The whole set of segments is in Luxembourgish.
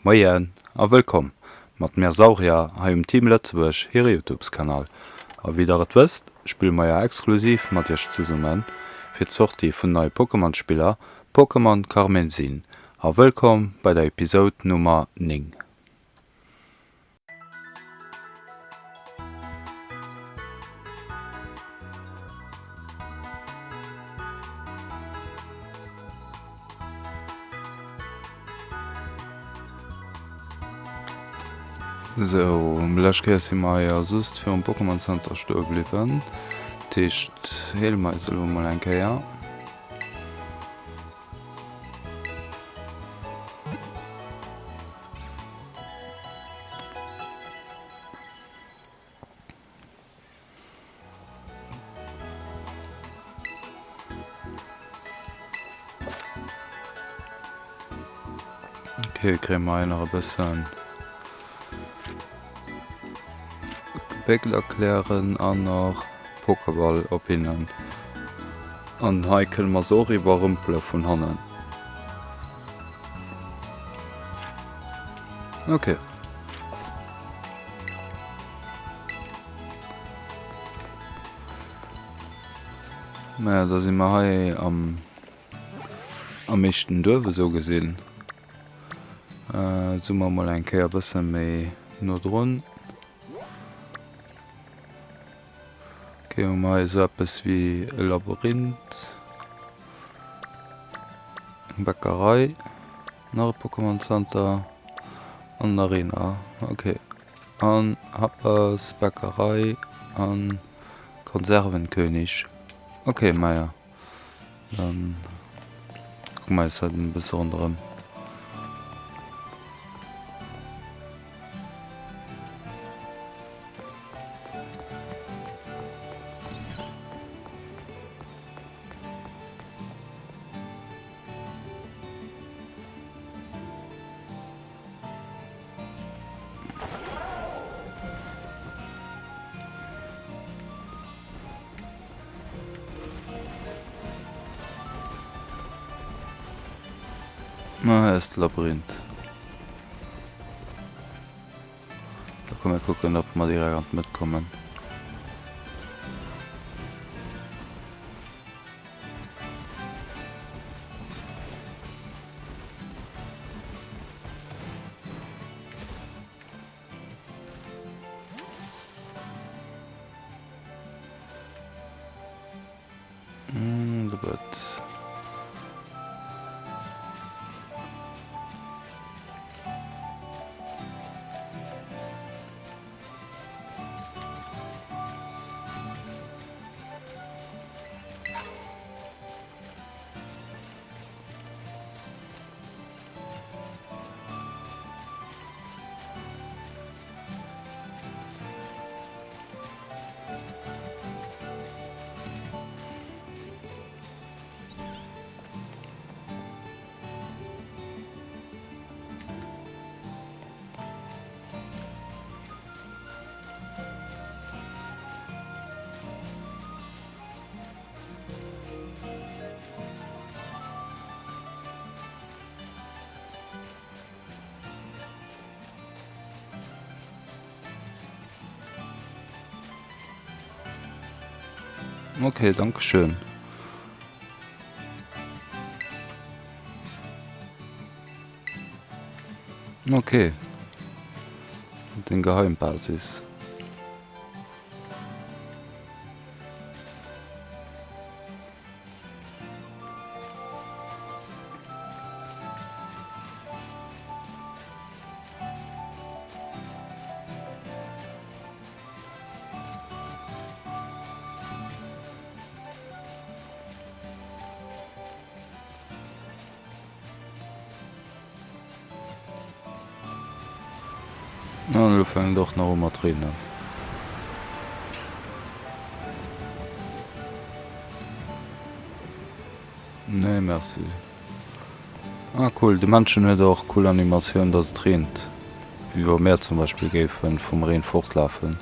Moien a wëllkomm mat mir Saurier hei um Team Lëtzebuerg hire Youtubes Kanal. A wéi der et wësst spille mer jo exklusiv mat iech zesummen fir d'Sortie vun neie Pokémon Spiller Pokémon Karmesin a wëllkomm bei der Episode Nummer 9. Sou, lescht Kéier si mer jo just virum Pokémon Center stoe bliwwen. Dat heescht, heele mer eis elo mol eng Kéier. Okay, kréie mer hei nach e bëssen Gebéckel erklären an nach Pokéball op hinnen. An hei kënne mer se och iwwerrëmpele vun hannen. Okay. Naja, da si mer hei am, am éischten Duerf esou gesinn. Äh, zoome mer mol eng Kéier e bësse méi no drun. Ok, hu mer hei esou eppes wéi e Labyrinth. Eng Bäckerei. Nach e Pokémon Center an en Arena. Ok. An Happers Bäckerei an Konservenkönig. Ok, maja. Dann kucke mer eis dat e bësse ronderëm. Ah, hei ass d'Labyrinth. Da komm mir kucken, ob mer direkt an d'Mëtt kommen. Hm, Okay, danke schön. Okay. Den Geheimbasis. An elo fänkt et och nach u mat reenen. Nee merci. Ah cool, de Männchen huet och cool Animatioun dass et reent, wéi wa mär zum Beispill géifen vum Reen fortlafen.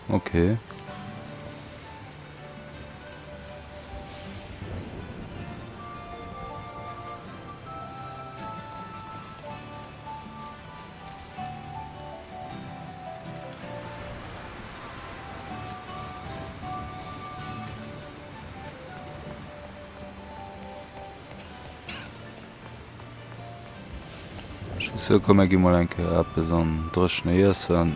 Okay. Sou, komm mir gi mol eng Kéier eppes an Dréchene iessen.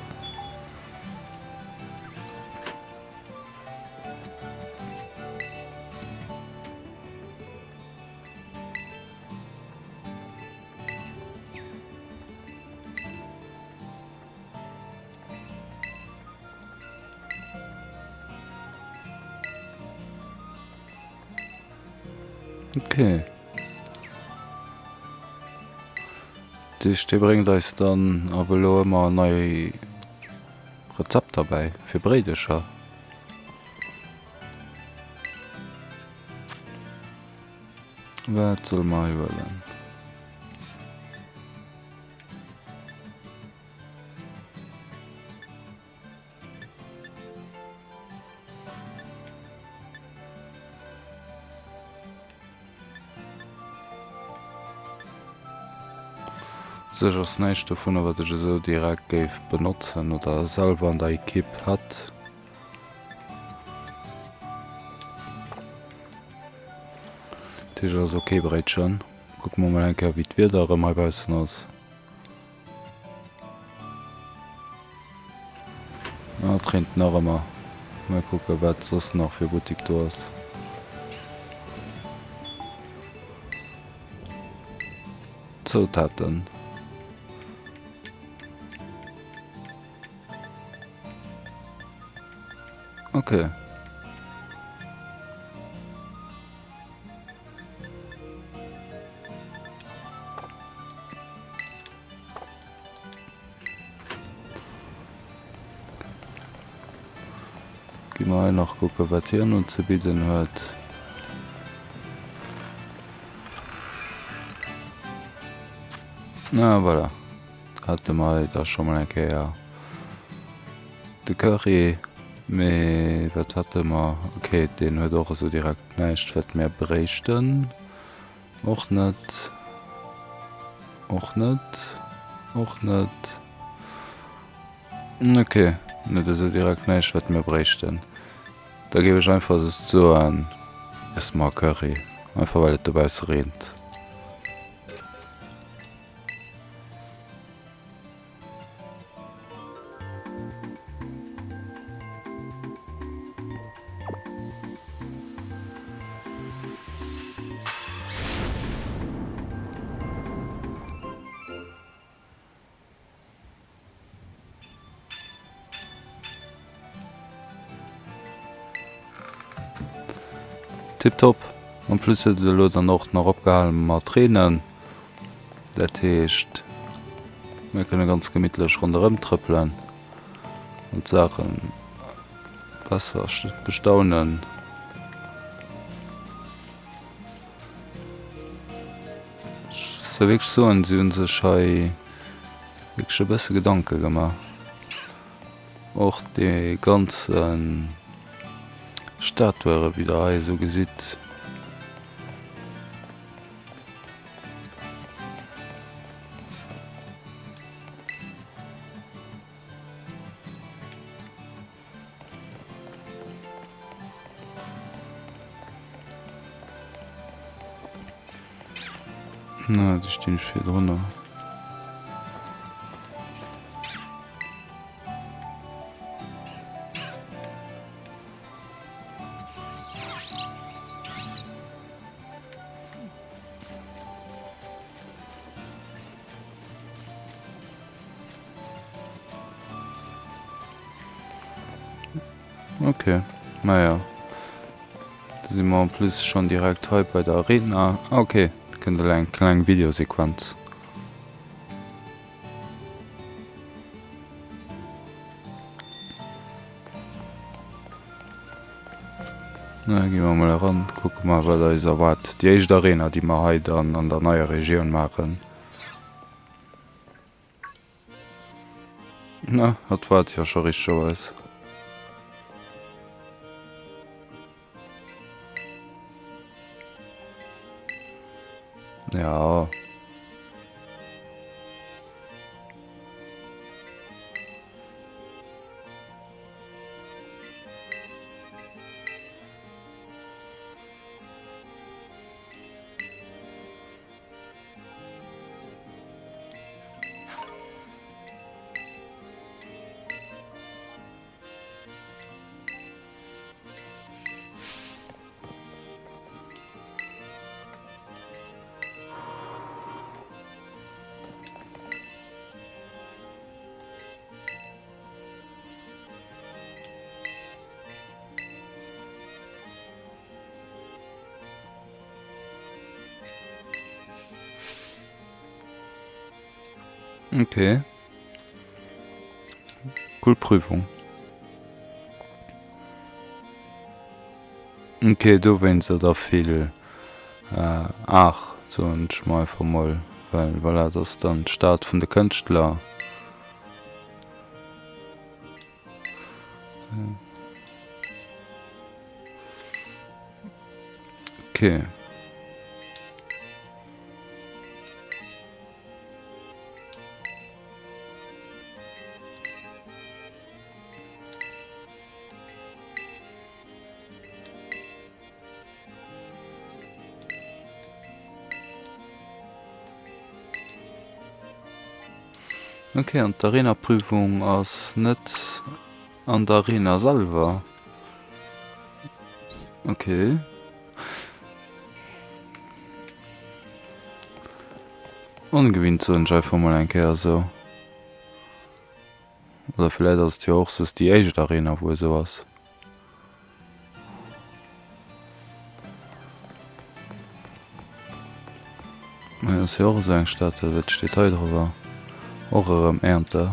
Okay. Dee bréngt eis dann ab elo ëmmer nei Rezepter bäi fir Bréidecher. Wat solle mer hei huelen? Sech ass näischt dovunner wat ech esou direkt géif benotzen oder selwer an der Equipe hätt. Dat heescht ass ok Bréitchen. Kucke mer mol eng Kéier wéi d'Wieder erëm hei baussen ass. Ah, et reent nach ëmmer. Mol kucken, wat soss nach fir Buttik do ass. Zoutaten. Okay. Gi mer hei nach kucken, wat hien unzebidden huet. Ah, voilà. Hate mer hei da scho mol eng Kéier de Curry. Mee wat hate mer? Okay, deen huet och esou direkt näischt, wat mir bréichten. Och net. Och net. Och net. Ok, net esou direkt näischt wat mir bréichten. Da géif ech einfach just soen, iesse mer Curry, einfach well et dobausse reent. Tiptop. En plus huet et elo dann och nach opgehalen mat reenen. Dat heescht mir kënne ganz gemittlech ronderëm trëppelen an d'Saachen besser bestaunen. Ech soll wierklech soen, si hunn sech hei wierklech e bësse Gedanke gemaach. Och déi ganze Statuere wéi der hei esou gesitt. Na, déi stinn virdrunner. Ok, naja. Da si mer en plus schonn direkt hei bei der Arena. Ah, ok, da kënnt elo eng kleng Videosequenz. Na, gi mer mol eran, kucke mer wat eis erwaart. Déi éischt Arena, déi mer hei dann an der neier Regioun maachen. Na, hatt waart jo scho richteg op eis. Ja. Okay. Cool Prüfung. Okay, dowéinst der vill Ach, soen ech mol einfach mol, well voilà, dat ass dann d'Stad vun de Kënschtler. Okay. Ok, an d'Arena-Prüfung ass net an der Arena selwer. Ok. Ongewinnt soen ech einfach mol eng Kéier esou. Oder villäit ass et jo och soss déi éischt Arena wou esou ass. Hei ass jo och esou eng Statue, wat steet hei driwwer? Och erëm Ernte.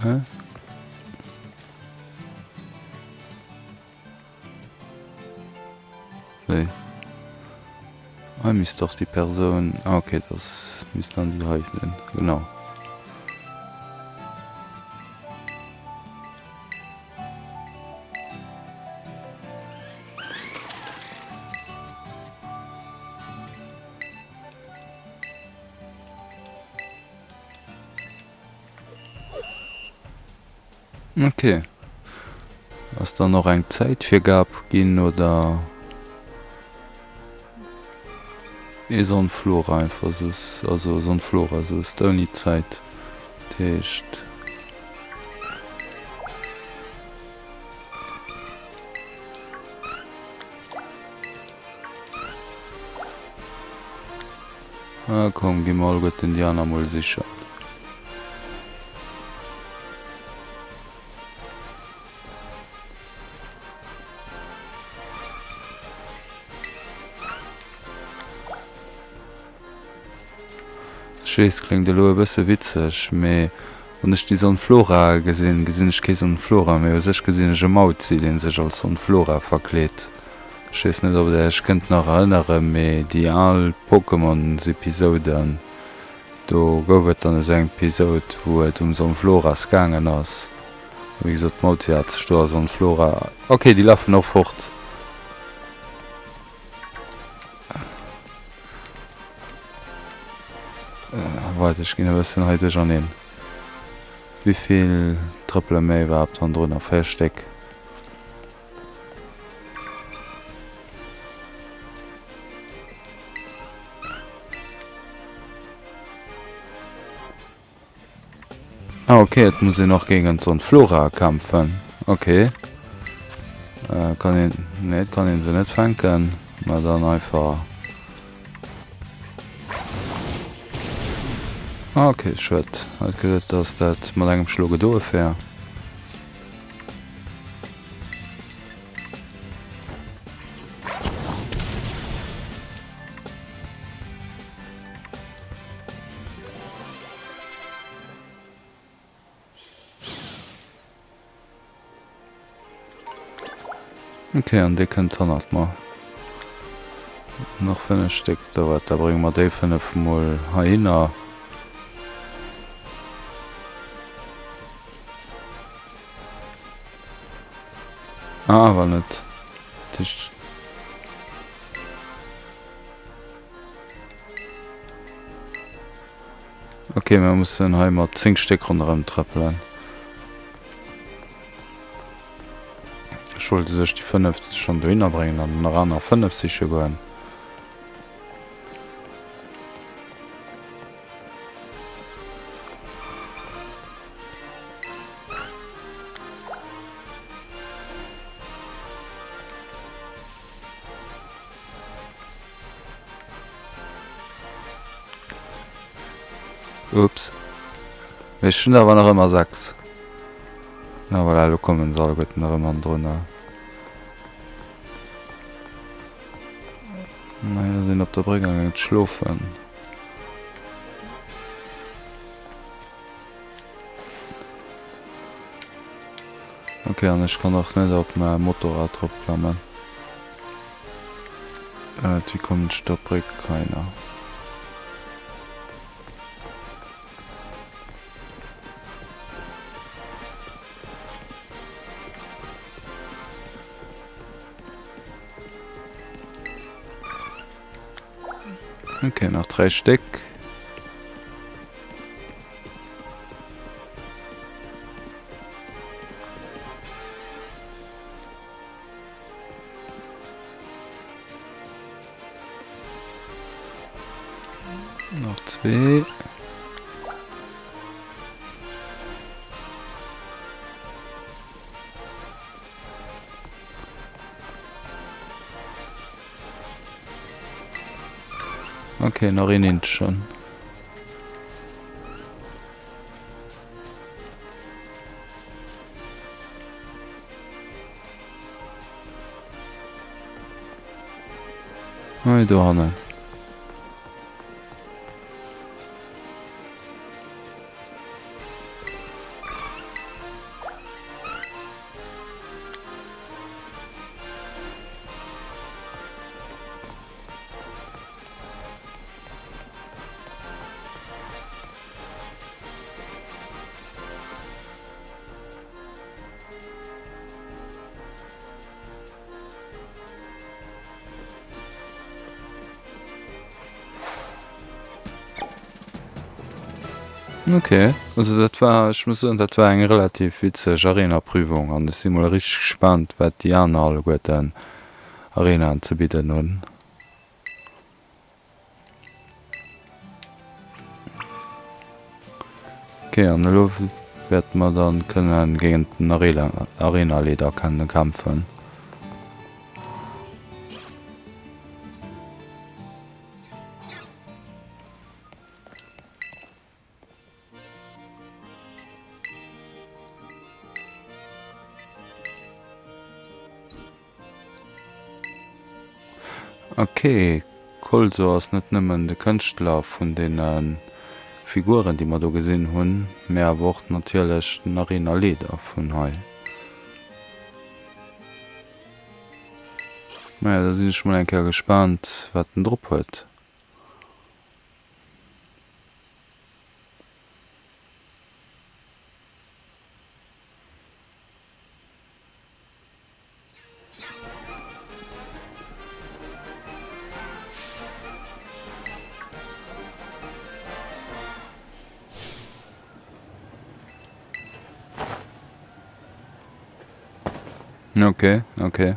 Hä? Wéi? Hei misst dach déi Persoun, ah ok, dat misst dann déi hei sinn, genau. Ok. Ass dann och eng Zäitvirgab ginn oder ee Sonnflora einfach soss, also Sonnflora soss ouni Zäit, dat heescht. Ah komm, gi mer alleguerten déi aner mol sichen. Ech weess, kléngt elo e bësse witzeg, mee wann ech déi Sonnflora gesinn, gesinn ech kee Sonnflora, mee u sech gesinn ech e Mauzi, dee sech als Sonnflora verkleet. Ech weess net ob der iech kënnt nach erënneren, mee déi al Pokémons-Episoden, do gouf et dann esou eng Episode wou et um Sonfloras gaangen ass. A wéi gesot, d'Mauzi hat sech do a Sonflora, ok déi lafen och fort. Waart ech ginn e bëssen hei duercherneen. Wéivill trëppele méi iwwerhaapt hannendrun? 4 Stéck. Ah ok, et muss een och géint d'Sonnflora kämpfen. Ok. Äh, kann een, nee, et kann een se net fänken. Ma dann einfach. Ah ok, schued. Hat geduet, dass dat mat engem Schlo gedoe wär. Ok, an dee kënnt hannert mer. Nach 5 Stéck dauert, da brénge mer déi 5 mol heihinner. Ah, awer net. Dat heescht. Ok, mir mussen hei mat 10 Stéck ronderëm trëppelen. Ech wollt u sech déi 5 schonn dohinner bréngen an nach aner 5 siche goen. Ups. Mee ech hunn awer nach ëmmer 6. Ah voilà, elo kommen se alleguerten erëm hannendrunner. Naja, sinn op der Bréck amgaangen ze schlofen. Ok, an ech kann och net op mäi Motorrad drop klammen. Äh, wie kommt ech der Bréck keiner? Okay, nach 3 Stéck. Nach zwee. Okay, nach een eenzegen. Hei dohannen. Ok, also dat war, ech muss soen, dat war eng relativ witzeg Arena-Prüfung an ech si mol richteg gespaant, wat déi aner alleguerten Arenaen ze bidden hunn. Ok, an elo wäerte mer dann kënnen géint den Arena-Leader kënnen kämpfen. Ok, Kolso ass net nëmmen de Kënschtler vun deene Figuren déi mer do gesinn hunn, mee awer och natierlech den Arena Leader vun hei. Maja, da sinn ech mol eng Kéier gespaant wat en drop huet. Okay, okay.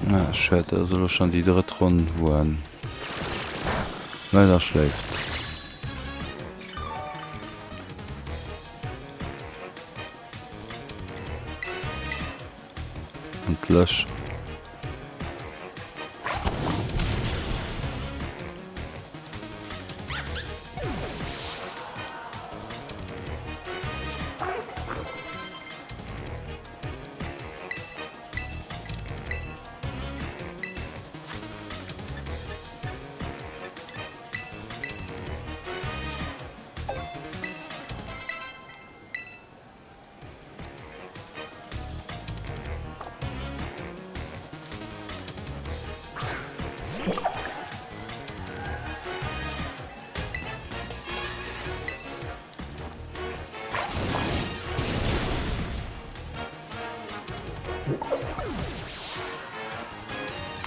Ah, schued, dat ass elo schonn déi drëtt Ronn, wou en weider schléift. An d'Lësch.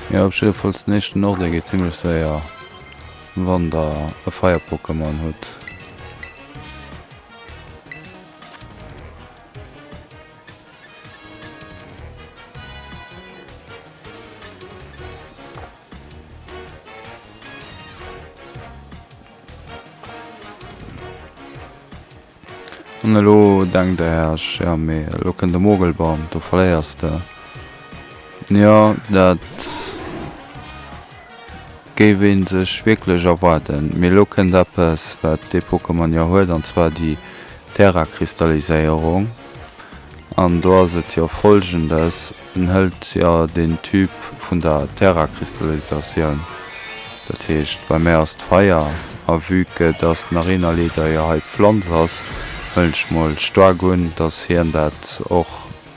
Jo, op jiddefalls den éischten Orde geet zimlech séier, wann der e Feier-Pokémon hutt. An elo denkt der Iech, jo mee elo kënnt de Mogelbaum, do verléiers de. Jo, dat géif ee sech wierklech erwaarden. Mee elo kënnt eppes, wat dee Pokémon jo huet, an zwar déi Terrakristalliséierung. An do ass et jo folgendes, En hëlt jo den Typ vun der Terrakristallisatioun, dat heescht bei mär ass d'Feier, a vue que dass den Arenaleader jo hei d'Pflanz ass, huelen ech mol staark un, dass hien dat och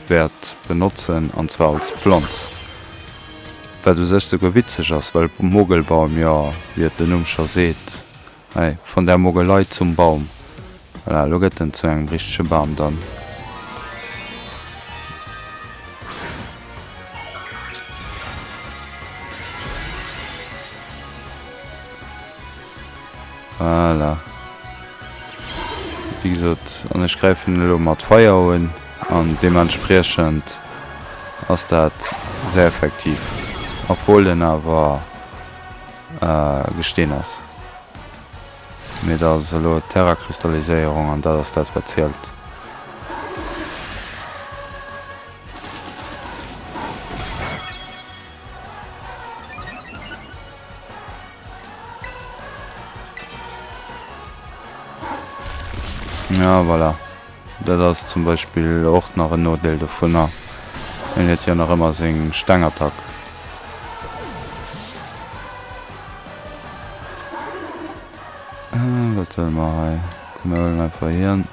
wäert benotzen, an zwar als Pflanz. Wat u sech souguer witzeg ass, well Mogelbaum jo, wéi et den Numm scho seet, Hei, von der Mogelei zum Baum. Voilà, elo gëtt en zu engem richtege Bam dann. Voilà. Wéi gesot, an ech gräifen elo mat Feier un an deementspriechend ass dat sehr effektiv, obwuel en awer Gesteen ass. Mee dat ass elo d'Terrakristalliséierung an dat ass dat wat zielt. Ja voilà. Dat ass zum Beispill och nach en Nodeel dovunner. En huet jo nach ëmmer seng Stengattack. Wat huele mer hei? Komm mir huelen einfach hien.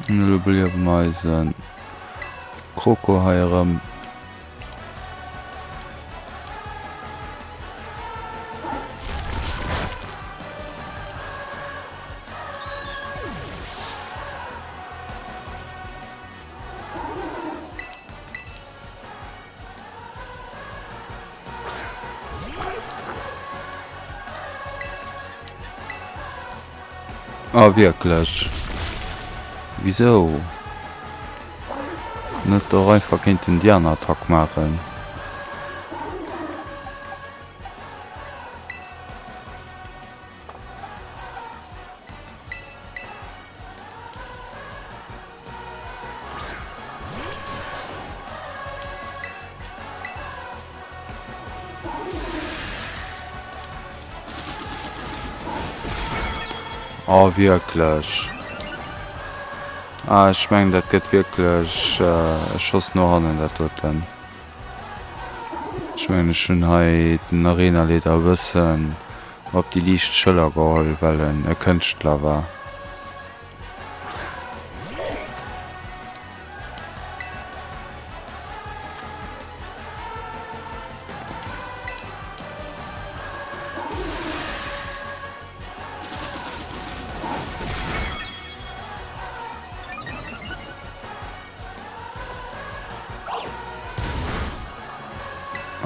Elo beliewe mer eise Kroko hei erëm. Ah wierklech? Wisou? Net och einfach kéinten déi aner Attack maachen? Oh wierklech? Ah ech mengen dat gëtt wierklech e Schoss no hannen dat doten. Ech mengen ech hunn hei den Arenaleader e bëssen op déi liicht Schëller geholl well en e Kënschtler war.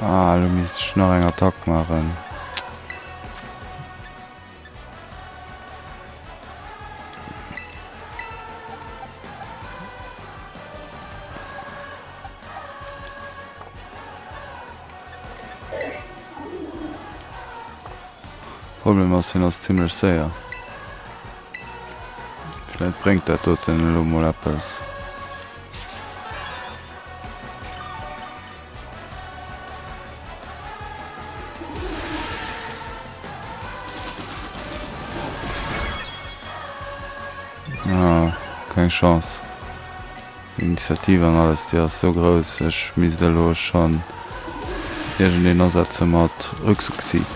Ah, elo misst ech nach eng Attack maachen. Problem ass, hien ass zimlech séier. Vläit bréngt dat doten elo mol eppes. Ah, keng Chance. D'Initiative an alles, déi ass sou grouss, ech misst elo schonn iergendeen asetze mat Rückzugshieb.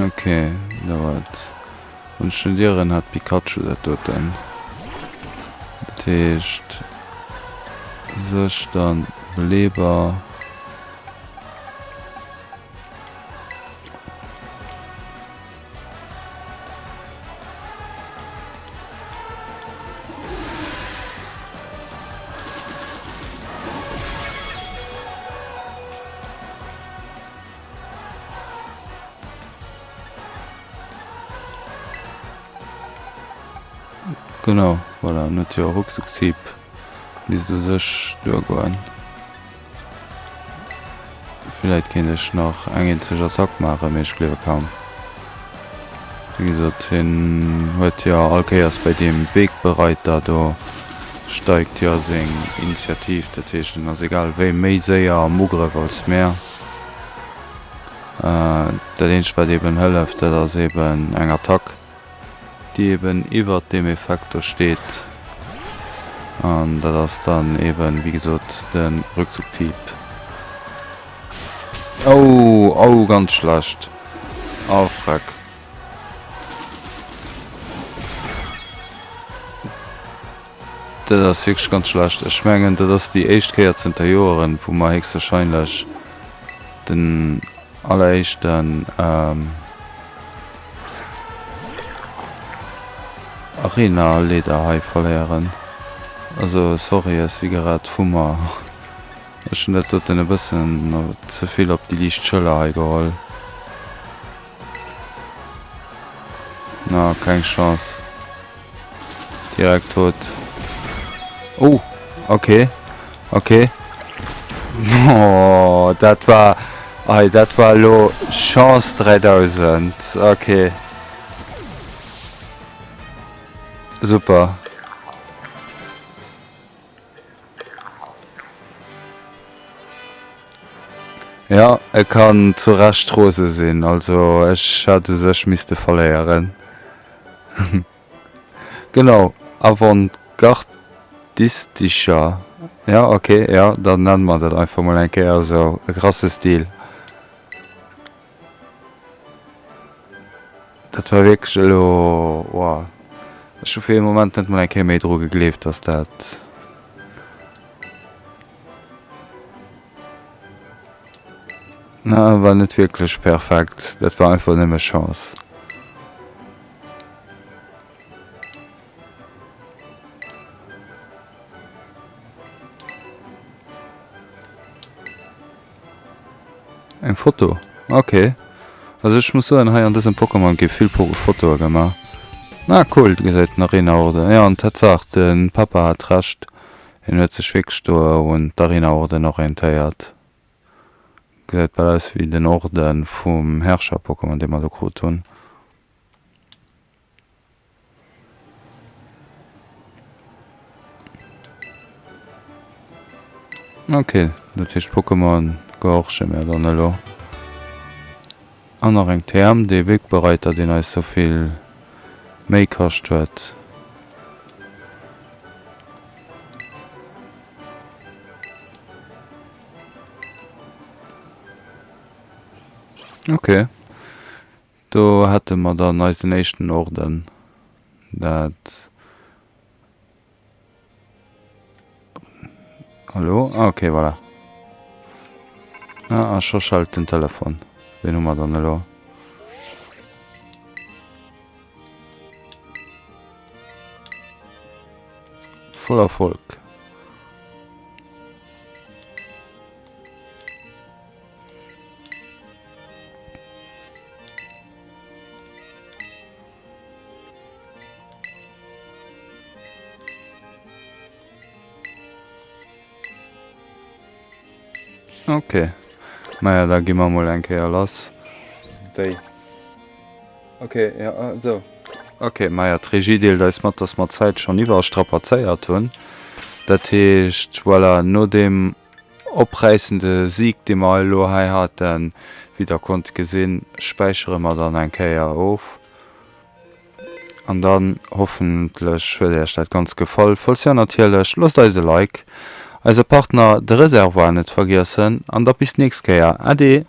Ok, dauert. Wann ech net ieren hat Pikachu dat doten. Dat heescht sech dann Beleber. Genau, voilà, en huet jo Ruckzuckhieb, misst u sech duergoen. Villäit kéint ech nach eng eenzeg Attack maachen, mee ech gleewe kaum. Wéi gesot, hien huet jo all Kéiers bei deem Wegbereiter do steigt jo seng Initiativ, dat heescht en ass egal wéi méi séier am Ugrëff als mär. Dat eenzegt wat eben hëlleft, dat ass eben eng Attack. déi eben iwwert deem Effekt do steet, an dat ass dann eben, wéi gesot, de Rückzugtyp. Oh, oh, ganz schlecht. Oh, freck. Dat ass wierklech ganz schlecht. Ech mengen, dat ass déi éischt Kéier zënter Joeren, wou mer héchstwahrscheinlech den alleréischten Arena-Leader hei verléieren. Also sorry, ech si grad vu mer. Ech hunn dat doten e bëssen ze vill op déi liicht Schëller hei geholl. Na, keng Chance. Direkt tot. Oh, okay. Okay. Oh, dat war... Ei, dat war elo Chance 3000. Okay. Super. Jo, e kann zu Recht rose sinn. Also ech hätt u sech misste verléieren. Genau, avantgardistischer, jo ok, jo dann nenne mer dat einfach mol eng Kéier esou, e krasse Stil. Dat war wierklech elo, wow, ech hu fir ee Moment net mol eng Kéier méi dru gegleeft, dass dat. Na, war net wierklech perfekt, dat war einfach nëmme Chance. Eng Foto, ok. Also ech muss soen, hei an dësem Pokémon gi vill Fotoe gemaach. Ah cool, do gesäit den Arena-Orden. Jo, an Tatsaach, de Papa hat Recht, hien huet sech wierklech do un d'Arena-Orden orientéiert. Gesäit bal aus wéi den Orden vum Herrscher-Pokémon, dee mer do krut hunn. Ok, dat heescht Pokémon gehorche mir dann elo. An nach eng TM, dee Wegbereiter, deen eis sou vill Méi kascht huet. Ok. Do hätte mer dann eisen éischten Orden. Dat. Hallo? Ah, okay, voilà. Ah, a scho schellt den Telefon. Ween hu mer dann elo? Voll Erfolg. Ok, maja da gi mer mol eng Kéier lass. Wéi? Ok, jo, esou. Ok, maja d'Regie deelt eis mat, dass mer d'Zäit schonn iwwerstrapazéiert hunn. Dat heescht, voilà, no deem opräissende Sieg, dee mer elo hei haten, wéi der konnt gesinn, späichere mer dann eng Kéier of. An dann hoffentlech huet Äech dat Ganzt gefall. Falls jo natierlech, loosst eis e Like, eise Partner de Reservoir net vergiessen an da bis d'nächst Kéier. Ade!